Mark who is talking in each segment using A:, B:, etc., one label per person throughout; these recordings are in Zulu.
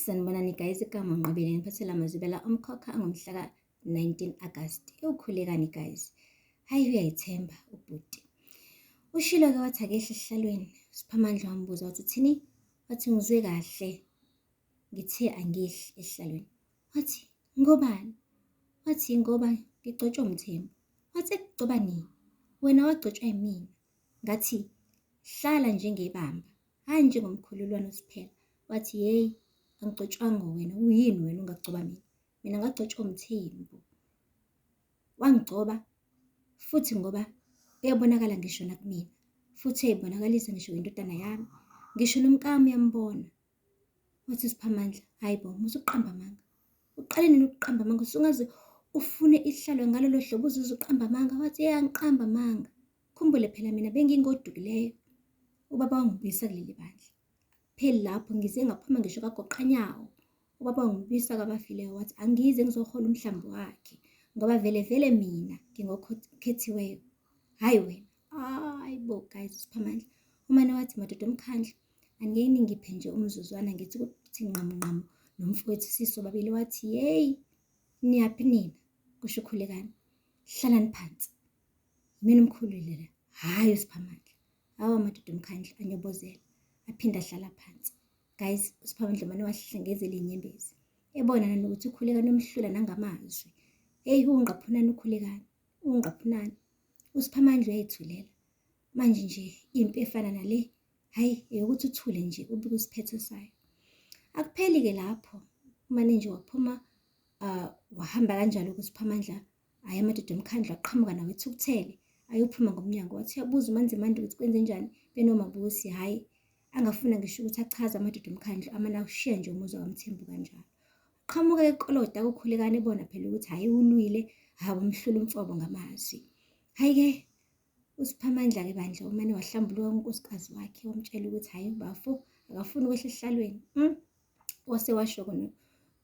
A: Sanibonani guys, igama uNqobile ngiphathela amazwibela omkhokha angomhla ka-19 August. Ewukhulekani guys. Hayi uyayithemba ubhuti. Ushilo-ke wathi akehle esihlalweni. Siphamandla wambuza wathi uthini? Wathi ngizwe kahle. Ngithe angehli esihlalweni. Wathi ngobani? Wathi ngoba ngigcotshwa uMthembu. Wathi ekugcoba nini? Wena wagcotshwa yimina. Ngathi hlala njengebamba. Hhayi njengomkhululwana uSiphela. Wathi yeyi angigcotshwanga wena, uyini wena ungagcoba mina? Mina ngagcotshwa uMthembu. Wangigcoba futhi ngoba uyabonakala ngisho nakumina futhi uyayibonakalisa ngisho kwindodana yami, ngisho nomkami uyambona. Wathi uSiphamandla, hhayi bo, musa ukuqamba amanga. Uqale nini ukuqamba amanga? Usungaze ufune isihlalo ngalolo hlobo uzuze uqamba amanga. Wathi, yey angiqambi amanga. Khumbule phela mina bengingodukileyo. Ubaba wangibuyisa kuleli bandla. Pheli lapho ngize ngaphuma ngisho kagoqanyawo. Ubaba wangibuyisa kwabafileyo wathi angize ngizohola umhlambi wakhe ngoba vele vele mina ngingokhethiweyo. Hhayi wena. Hayi bo guys uSiphamandla. Umane wathi madoda omkhandlu angeke ningiphe nje umzuzwana ngithi ukuthi nqamu nqamu nomfowethu sisobabili wathi yeyi niyaphi nina kusho uKhulekani. Hlalani phansi. Yimina umkhulule la, hhayi uSiphamandla. Hawu amadoda omkhandlu anyobozela, aphinde ahlala phansi. Guys, uSiphamandla mane wahlengezela iy'nyembezi. Ebona nanokuthi uKhulekani umhlula nangamazwi. Hheyi ungqaphunani uKhulekani, ungqaphunani. USiphamandla uyayithulela. Manje nje impi efana nale, hhayi eyokuthi uthule nje ubike isiphetho sayo. Akupheli-ke lapho, umane nje waphuma wahamba kanjalo kuSiphamandla. Hhayi amadoda omkhandlu aqhamuka nawo ethukuthele, ayophuma ngomnyango. Wathi uyabuza uManzimande ukuthi kwenzenjani benoMabusi. Hhayi angafuna ngisho ukuthi achaze amadoda omkhandlu amane awushiya nje umuzi wakwaMthembu kanjalo. Qhamuka ekoloda kuKhulekani ebona phela ukuthi hhayi ulwile, hhawu umhlula umfobo ngamazwi. Hhayi-ke uSiphamandla-ke bandla umane wahlambuluka kunkosikazi wakhe wamtshela ukuthi hhayi bafo akafuni ukwehla esihlalweni. Wase washo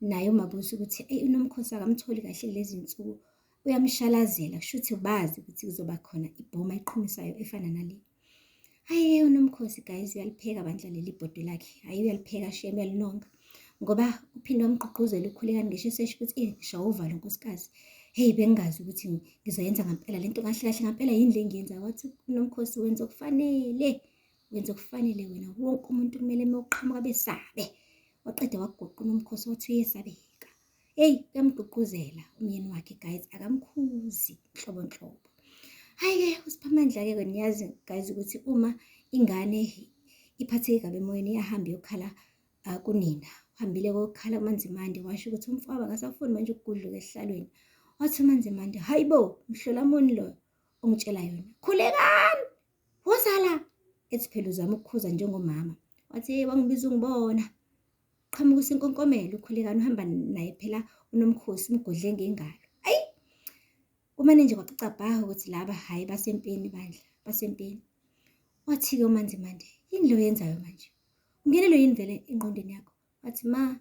A: naye uMabusi ukuthi eyi uNomkhosi akamtholi kahle kulezi nsuku uyamshalazela kushuthi bazi ukuthi kuzoba khona ibhoma eqhumisayo efana nale. Hhayi-ke uNomkhosi guys uyalipheka bandla leli bhodwe lakhe, hhayi uyalipheka shame uyalinonga ngoba uphinde wamgqugquzela uKhulekani ngisho esesho ukuthi eyi ngishawa uvalo nkosikazi, hheyi bengingazi ukuthi ngizoyenza ngampela le nto kahle kahle ngampela yini le ngiyenzayo. Wathi uNomkhosi wenza okufanele. Wenza okufanele wena, wonke umuntu kumele uma uqhamuka besabe. Waqeda waguqa uNomkhosi wathi uyesabeka. Eyi uyamgqugquzela umyeni wakhe guys, akamkhuzi nhlobo nhlobo. Hhayi-ke uSiphamandla-ke wena niyazi guys ukuthi uma ingane iphatheke kabi emoyeni iyahamba iyokhala kunina. Uhambile kokhala kuManzimande washo ukuthi umfowabo akasafuni manje ukugudluka esihlalweni. Wathi uManzimande, hhayi bo, mhlola muni lo ongitshela yona. Khulekani! Woza la! Ethi phela uzama ukukhuza njengomama. Wathi hey wangibiza ungibona. Qhamuka usenkonkomela uKhulekani uhamba naye phela uNomkhosi umgodle ngengalo. Ayi! Kumane nje kwacaca bha ukuthi laba hhayi basempini bandla, basempini. Wathi-ke uManzimande, yini le oyenzayo manje? Ungenelwe yini vele engqondweni yakho? Wathi ma,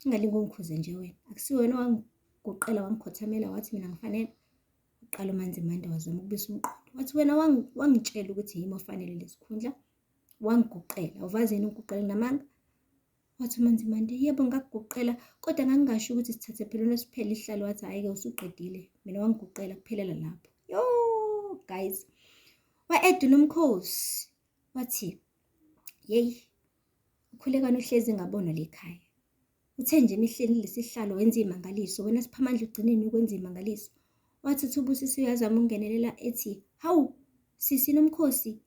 A: ungalinge ungikhuze nje wena. Akusiwe wena owanguqela wangikhothamela wathi mina ngifanele. Uqala uManzimande wazama ukubisa umqondo. Wathi wena wangitshela ukuthi yimi ofanele lesikhundla. Wangiguqela. Awuvazi yini ungiguqele ngamanga? Wathi uManzimande, yebo ngakuguqela kodwa ngangingasho ukuthi sithathe phela uNosiphela isihlalo. Wathi hhayi-ke usuqedile. Mina wangiguqela kuphelela lapho. Yo guys. Wa-eda uNomkhosi. Wathi yeyi uKhulekani uhlezi engabonwa lekhaya. Uthe nje emihleni lesihlalo wenza iy'mangaliso, wena Siphamandla ugcineni ukwenza iy'mangaliso. Wathi uthi uBusisi uyazama ukungenelela ethi, hawu sisi Nomkhosi,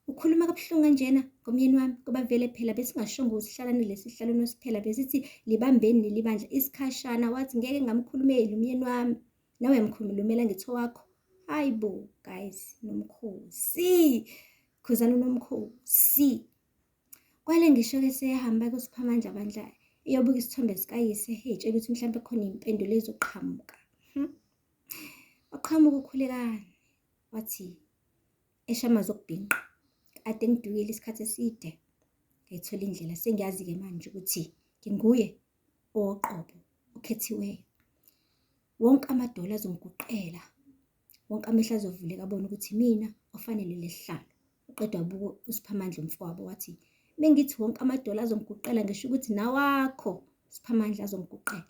A: ukhuluma kabuhlungu kanjena ngomyeni wami ngoba vele phela besingashongo ukuthi hlalani lesihlalo noSiphela, besithi libambeni leli bandla isikhashana. Wathi ngeke ngamkhulumeli umyeni wami, nawe uyamkhulumela ngithi owakho. Hayi bo guys, Nomkhosi, khuzani uNomkhosi. Kwale ngisho-ke seyahamba kuSiphamandla bandla iyobuka isithombe sikayise eyitshela ukuthi mhlawumbe khona iy'mpendulo ezoqhamuka. Waqhamuka uKhulekani wathi esho amazwi okubhinqa, kade ngidukile isikhathi eside ngayithola indlela sengiyazi-ke manje ukuthi nginguye owoqobo okhethiweyo. Wonke amadolo azongiguqela, wonke amehlo azovuleka abone ukuthi mina ofanele lesihlalo. Uqeda wabuka uSiphamandla umfowabo wathi, Mengithi wonke amadolo azongiguqela ngisho ukuthi nawakho Siphamandla azongiguqela.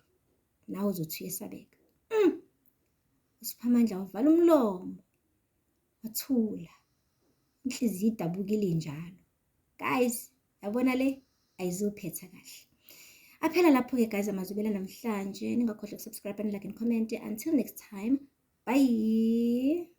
A: Nawe uzothi uyesabeka. USiphamandla wavala umlomo. Wathula. Inhliziyo idabukile injalo. Guys, yabona le ayizuphetha kahle. Aphela lapho-ke guys amazwibela namhlanje. Ningakhohlwa ukusubscribe and like and comment. Until next time. Bye.